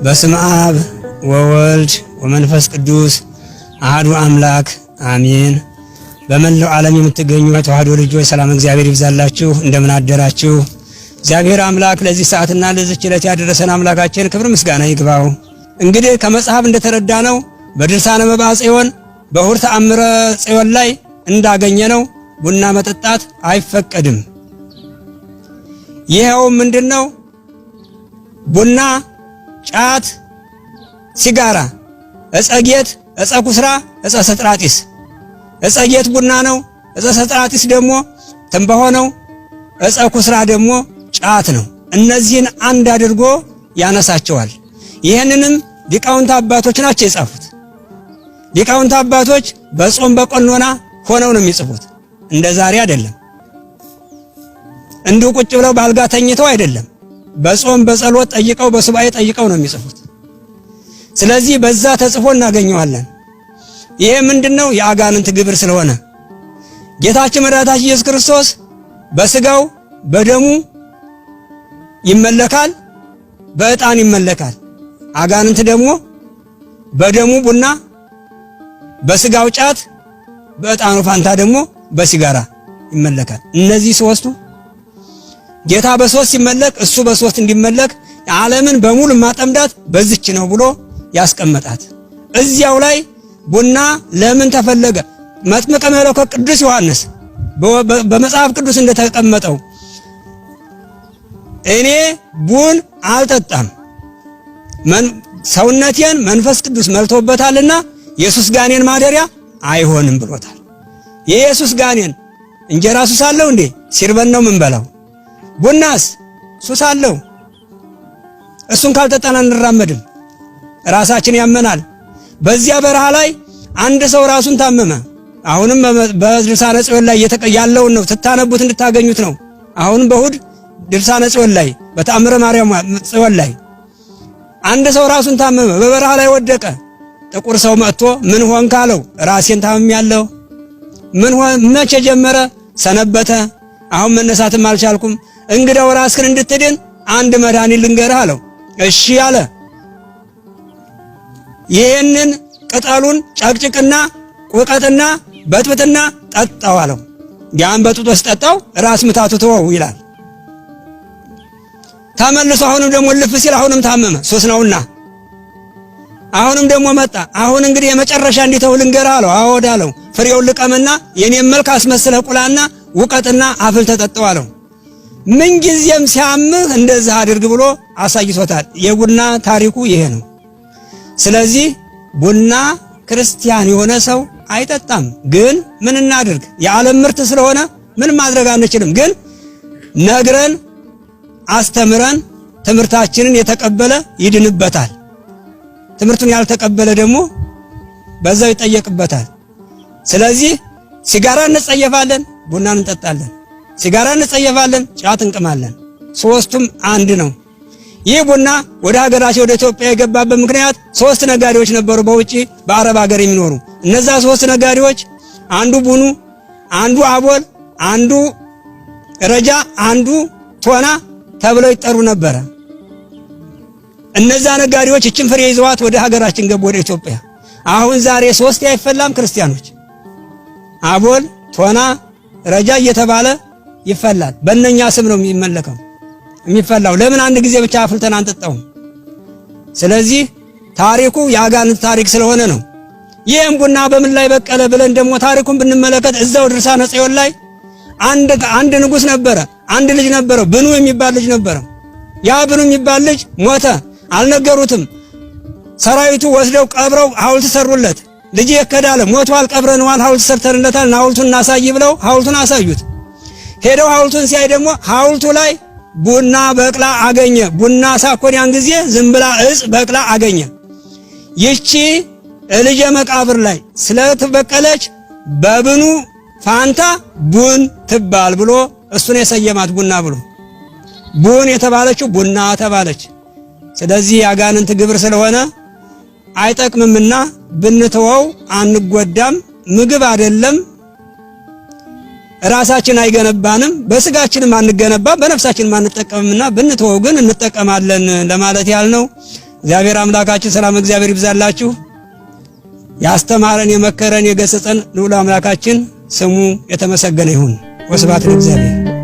በስመ አብ ወወልድ ወመንፈስ ቅዱስ አሐዱ አምላክ አሜን። በመላው ዓለም የምትገኙ የተዋሕዶ ልጆች ሰላም እግዚአብሔር ይብዛላችሁ። እንደምን አደራችሁ? እግዚአብሔር አምላክ ለዚህ ሰዓትና ለዚህች ዕለት ያደረሰን አምላካችን ክብር ምስጋና ይግባው። እንግዲህ ከመጽሐፍ እንደተረዳ ነው በድርሳነ መብዓ ጽዮን በሁር ተአምረ ጽዮን ላይ እንዳገኘ ነው ቡና መጠጣት አይፈቀድም። ይኸው ምንድነው? ቡና፣ ጫት፣ ሲጋራ፣ እጸጌት፣ እጸ ኩስራ፣ እጸ ሰጥራጢስ። እጸጌት ቡና ነው። እጸ ሰጥራጢስ ደግሞ ትንባሆ ነው። እጸ ኩስራ ደግሞ ጫት ነው። እነዚህን አንድ አድርጎ ያነሳቸዋል። ይህንንም ሊቃውንት አባቶች ናቸው የጻፉት። ሊቃውንት አባቶች በጾም በቀኖና ሆነው ነው የሚጽፉት። እንደ ዛሬ አይደለም። እንዲሁ ቁጭ ብለው በአልጋ ተኝተው አይደለም። በጾም በጸሎት ጠይቀው በሱባኤ ጠይቀው ነው የሚጽፉት። ስለዚህ በዛ ተጽፎ እናገኘዋለን። ይሄ ምንድነው? የአጋንንት ግብር ስለሆነ ጌታችን መድኃኒታችን ኢየሱስ ክርስቶስ በስጋው በደሙ ይመለካል፣ በዕጣን ይመለካል። አጋንንት ደግሞ በደሙ ቡና፣ በስጋው ጫት፣ በዕጣኑ ፋንታ ደግሞ በሲጋራ ይመለካል። እነዚህ ሶስቱ ጌታ በሶስት ሲመለክ እሱ በሶስት እንዲመለክ ዓለምን በሙሉ ማጠምዳት በዚች ነው ብሎ ያስቀመጣት። እዚያው ላይ ቡና ለምን ተፈለገ? መጥምቀ መለኮት ቅዱስ ዮሐንስ በመጽሐፍ ቅዱስ እንደተቀመጠው እኔ ቡን አልጠጣም ሰውነቴን መንፈስ ቅዱስ መልቶበታልና የሱስ ጋኔን ማደሪያ አይሆንም ብሎታል። የኢየሱስ ጋኔን እንጀራ ሱስ አለው እንዴ? ሲርበን ነው ምንበላው። ቡናስ ሱስ አለው። እሱን ካልጠጣን አንራመድም፣ ራሳችን ያመናል። በዚያ በረሃ ላይ አንድ ሰው ራሱን ታመመ። አሁንም በድርሳነ ጽዮን ላይ ያለውን ነው ስታነቡት እንድታገኙት ነው። አሁንም በእሑድ ድርሳነ ጽዮን ላይ በተአምረ ማርያም ጽዮን ላይ አንድ ሰው ራሱን ታመመ፣ በበረሃ ላይ ወደቀ። ጥቁር ሰው መጥቶ ምን ሆንክ አለው። ራሴን ታምሜያለሁ። ምን ሆን መቼ ጀመረ? ሰነበተ። አሁን መነሳትም አልቻልኩም። እንግዳው ራስህን እንድትድን አንድ መድኃኒት ልንገርህ አለው። እሺ አለ። ይህንን ቅጠሉን ጨቅጭቅና ቁቀጥና በጥብጥና ጠጣው አለው። ያን በጥብጦ ሲጠጣው ራስ ምታቱ ተወው ይላል። ተመልሶ አሁንም ደግሞ ልፍ ሲል አሁንም ታመመ። ሱስ ነውና አሁንም ደግሞ መጣ። አሁን እንግዲህ የመጨረሻ እንዲተው ልንገርህ አለው። አዎድ አለው። ፍሬውን ልቀምና የኔን መልክ አስመስለህ ቁላና ውቀጥና አፍል ተጠጠው አለው። ምንጊዜም ሲያምህ እንደዚህ አድርግ ብሎ አሳይቶታል። የቡና ታሪኩ ይሄ ነው። ስለዚህ ቡና ክርስቲያን የሆነ ሰው አይጠጣም። ግን ምን እናድርግ? የዓለም ምርት ስለሆነ ምን ማድረግ አንችልም። ግን ነግረን አስተምረን ትምህርታችንን የተቀበለ ይድንበታል። ትምህርቱን ያልተቀበለ ደግሞ በዛው ይጠየቅበታል። ስለዚህ ሲጋራ እንጸየፋለን፣ ቡናን እንጠጣለን። ሲጋራ እንጸየፋለን፣ ጫት እንቅማለን። ሶስቱም አንድ ነው። ይህ ቡና ወደ ሀገራችን ወደ ኢትዮጵያ የገባበት ምክንያት ሶስት ነጋዴዎች ነበሩ፣ በውጪ በአረብ ሀገር የሚኖሩ። እነዛ ሶስት ነጋዴዎች አንዱ ቡኑ፣ አንዱ አቦል፣ አንዱ ረጃ፣ አንዱ ቶና ተብለው ይጠሩ ነበረ። እነዛ ነጋዴዎች እችን ፍሬ ይዘዋት ወደ ሀገራችን ገቡ፣ ወደ ኢትዮጵያ። አሁን ዛሬ ሶስት አይፈላም። ክርስቲያኖች አቦል፣ ቶና፣ ረጃ እየተባለ ይፈላል። በእነኛ ስም ነው የሚመለከው የሚፈላው። ለምን አንድ ጊዜ ብቻ አፍልተን አንጠጣውም? ስለዚህ ታሪኩ የአጋንንት ታሪክ ስለሆነ ነው። ይህም ቡና በምን ላይ በቀለ ብለን ደግሞ ታሪኩን ብንመለከት እዛው ድርሳነ ጽዮን ላይ አንድ ንጉሥ ነበረ። አንድ ልጅ ነበረው፣ ብኑ የሚባል ልጅ ነበረው። ያ ብኑ የሚባል ልጅ ሞተ። አልነገሩትም። ሰራዊቱ ወስደው ቀብረው ሐውልት ሰሩለት። ልጅ የከዳለ ሞቷል፣ ቀብረነዋል፣ ሐውልት ሰርተንለታል፣ ሐውልቱን እናሳይ ብለው ሐውልቱን አሳዩት። ሄደው ሐውልቱን ሲያይ ደግሞ ሐውልቱ ላይ ቡና በቅላ አገኘ። ቡና ሳኮን ያን ጊዜ ዝም ብላ እጽ በቅላ አገኘ። ይቺ ልጄ መቃብር ላይ ስለተበቀለች በብኑ ፋንታ ቡን ትባል ብሎ እሱን የሰየማት ቡና ብሎ ቡን የተባለችው ቡና ተባለች። ስለዚህ የአጋንንት ግብር ስለሆነ አይጠቅምምና ብንተወው አንጎዳም። ምግብ አይደለም፣ ራሳችን አይገነባንም፣ በስጋችንም አንገነባም፣ በነፍሳችንም አንጠቀምምና ብንተወው ግን እንጠቀማለን ለማለት ያህል ነው። እግዚአብሔር አምላካችን ሰላም እግዚአብሔር ይብዛላችሁ። ያስተማረን የመከረን የገሰጸን ልዑል አምላካችን ስሙ የተመሰገነ ይሁን። ወስብሐት ለእግዚአብሔር።